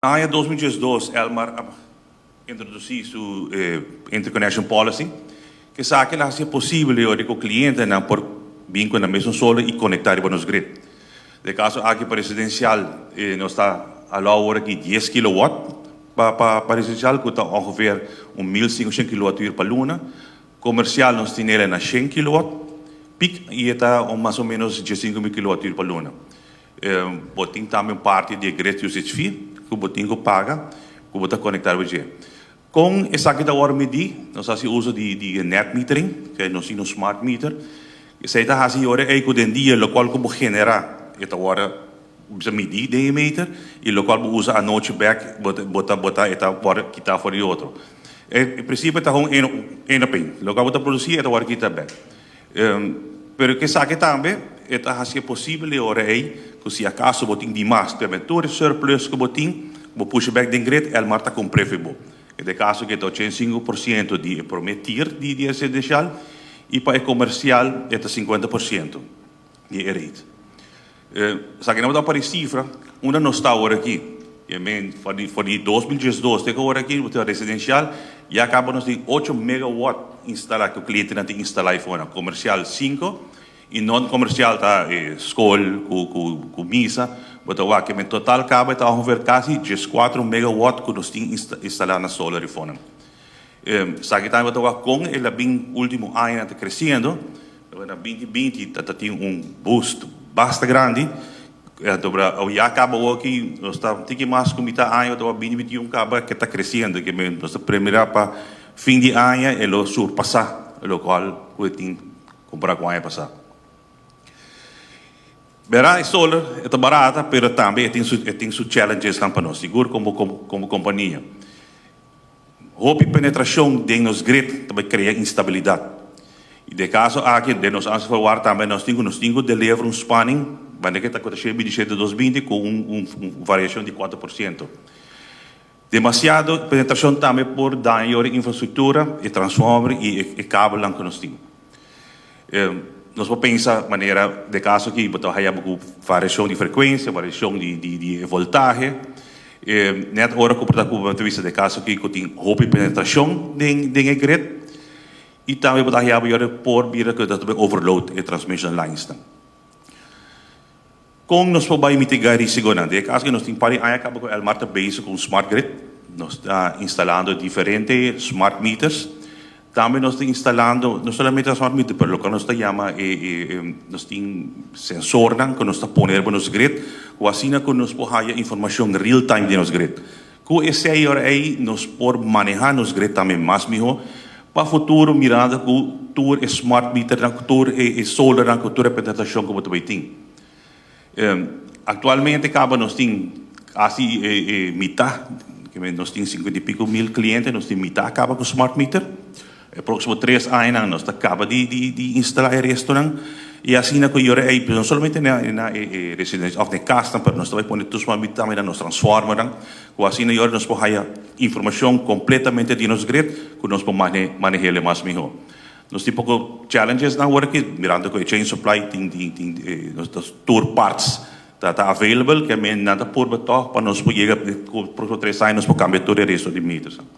Aña 2012 Elmar a introduci su interconnection policy, cu esaki ta haci posibel ora cu clientenan por bin cu nan mesun solar y conecta riba nos grid. Den caso aki pa residencial, nos ta allow aki 10 kilowatt pa residencial, cu ta ongeveer un 1500 kilowattuur pa luna. Comercial nos tin na 100 kilowatt peak y ta mas o menos 15.000 kilowattuur pa luna. Bo tin tambe parti di grid usage fee, cu bo tin cu paga, cu bo ta conecta cu dje. Cu esaki ta awor midi, nos ta haci uso di net metering, cu nos tin smart meter. Esey ta haci ora ey cu den dia, locual cu bo genera, e ta awor bisa midi den meter, y locual bo usa anochi back, bo ta bo ta e ta awor kita for di otro. E principio ta un een op een. Locual bo ta produci, e ta awor kita back. Pero cu esaki tambe, ta haci posibel ora ey, cu si acaso bo tin demas, tambe tur surplus cu bo tin, bo push back den grid, Elmar ta cumpra for di bo. Den caso cu ta 85% di prome tier di residencial y pa comercial ta 50% di rate. Sabe cu no ta pa cifra, unda nos ta awor aki. I mean, for di 2012, te awor aki, e residencial, ya caba nos tin 8 megawatt instala, cu e cliente tin instala ey. Comercial 5 y non-comercial ta scol, cu misa, bo ta cu en total caba ta ongeveer casi 14 megawatt cu nos tin instala na solar ey. Sabe tambe bo ta con el a bin ultimo aña ta creciendo, na 2020 ta tin un boost basta grandi. Anto, ya caba aki, nos ta tin cu mas cu mitar aña, 2021 caba cu ta creciendo, cu nos ta premira pa fin di aña e lo surpasa, locual cu tin compara cu aña pasa. Bera, solar ta barata, pero tambe tin su challenges pa nos, sigur como compania. Hopi penetracion den nos grid tambe crea instabilidad. Y den caso aki, den nos verwacht tambe nos tin cu deliver un spanning, wanneer cu ta 220 cu un variacion di 4%. Demasiado penetracion tambe por daña infrastructura y transformer y kabel cu nos tin. Nos por pensa manera den caso aki, bo ta haya variacion di frecuencia, variacion di voltahe. Net ora cu por ta den caso aki cu tin hopi penetracion den grid y tambe bo ta haya por bira cu ta overload e transmission lines. Con nos por mitiga risico nan? Den caso cu nos tin par aña caba cu Elmar ta bezig cu smart grid, nos ta instalando diferente smart meters. Tambe nos ta instalando no solamente smart meter, pero loke nos ta yama nos tin sensor cu nos ta pone na nos grid, cu asina cu nos por haya informacion real time di nos grid. Cu esey ey nos por maneha nos grid tambe mas miho pa futuro, mirando cu tur smart meter, tur e solar, tur penetracion cu bo tin. Actualmente caba nos tin casi mitar, cu nos tin 50 y pico mil cliente, nos tin mitar caba cu smart meter. E proximo 3 aña nos ta caba di instala e resto y asina cu e no solamente na residencia of na cas, pero nos tambe pone tur smart meter tambe na nos transformer, cu asina nos por informacion completamente di nos grid cu nos por maneha mas miho. Nos tin poco challenges na ora cu mirando cu chain supply tin nos tur parts ta available, cu men nada por toch pa nos por yega proximo 3 aña nos por cambia tur e resto di meters.